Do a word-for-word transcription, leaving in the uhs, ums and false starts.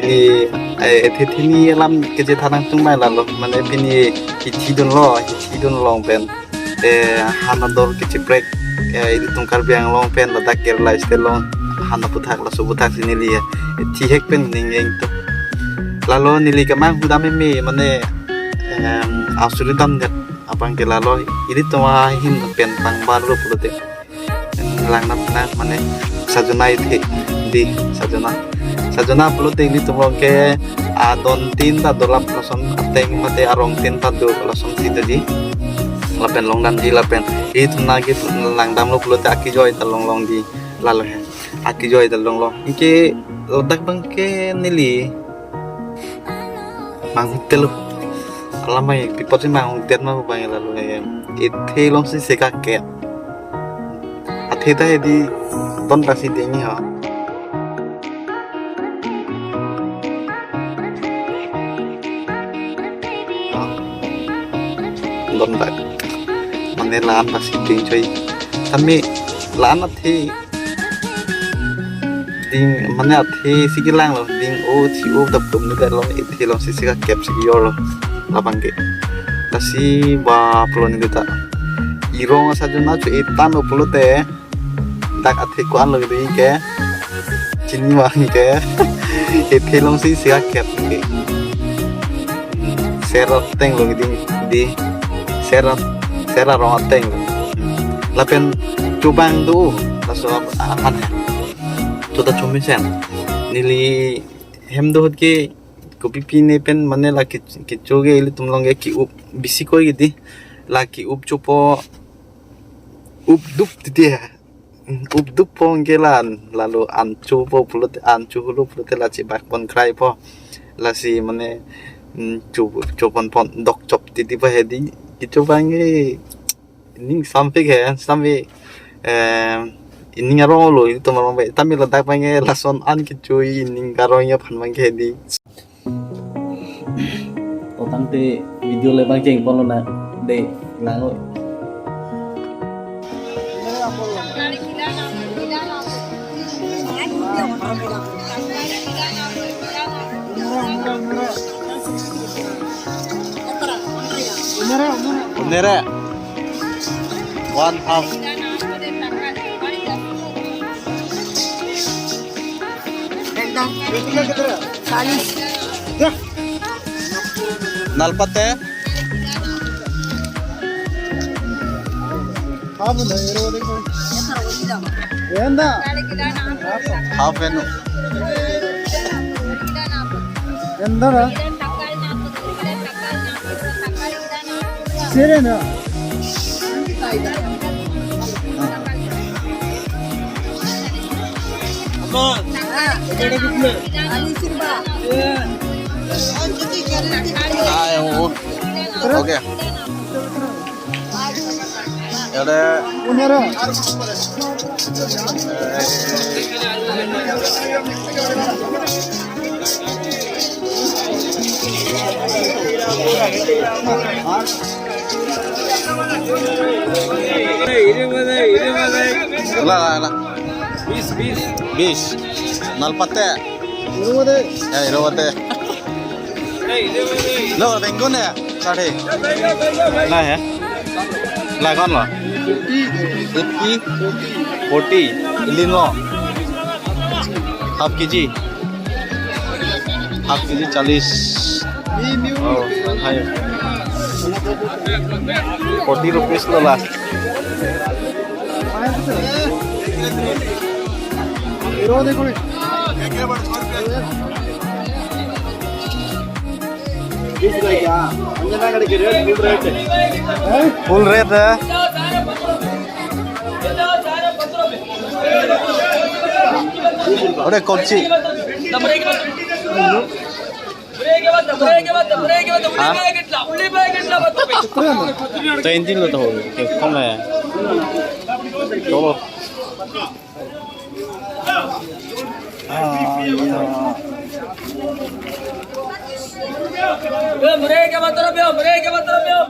Pini, eh, ethi thini alam kechethan nangchongmai lalo, mane pini hithi dunlo, hithi dun along pen, eh, han ador keciprek, eh, ilitum Karbi Anglong pen ladak Kerala state along han aphuthak laso aphuthak si neli, eh, thihek pen ning eng tu. Lalo neli kemang hudam meme, mane, em, asuri damdet abang ke lalo, ilitum ahin pen pangbar lo pulote. Langdam na mane sajona ethe di sajona. Sajona pulote ilitum along ke adon tin ta dolap lason ateng mate arong tin ta do lason si doji. Lapen longdamji lapen ilitum nangke langdamlo pulote akejoi ta longlong di lalo he. Akejoi ta longlong. Anke ladak abang ke neli manghutelo. Alamai pi apotsi manghutet ma abang lalo he. Ethe alongsi seka ke. Athe ta hedi don ta si dengji ha. Don ta. Mane la-an ta si dengchoi. Tame la-an athe ding mane athe si kelanglo, ding o thi o dap dum ni lo, ethe alongsi seka kep si kejorlo labang ke. Lasi ba pulo neli ta. Erong asajona chu ethan o pulote dak athe ko-an lo dei ke. Chini abang ke. Ethe alongsi seka kep ke. Ser ateng lo ding di. Ser at-, ser arong ateng lo. Lapen chobang do laso ap-, ahan he. Chota chomisen. Neli hem do ahut ke kopi pine pen mane la ke-, kecho ke ilitum along ke ki-up bisi koi ke di. La ki-up chopo up dup titi he. Up dup pon ke la lalo an chopo pulote an cholo pulote la chebak pon krai po. Lasi mane, mm, cho, chopon pon dok chop titi pa hedi. Kecho abang ke ning sampik he, sampe, eh, ining arong lo, ilitum arong bai. Tame ladak abang ke lason an kechui ining arong aphan abang ke hedi. To tangte video le abang chengponlo na, de, lang lo. Onere. One half. Nalpate? Half henu. Sere na. Ah, ya, oh. Okay. Ada. La, la, la. Bis, bis. Bis. Nalpate. Irobate. Ya, irobate. Lo, bengkon ya? Sare. La ya? La kon lo? Fifty. Forty. Ilingo. Half K G. Half K G charlis. Oh, hai. Forty rupees lo last. Full rate है। अरे कौन सी? हाँ? तो इंजन लो तो हो, कौन है? चलो।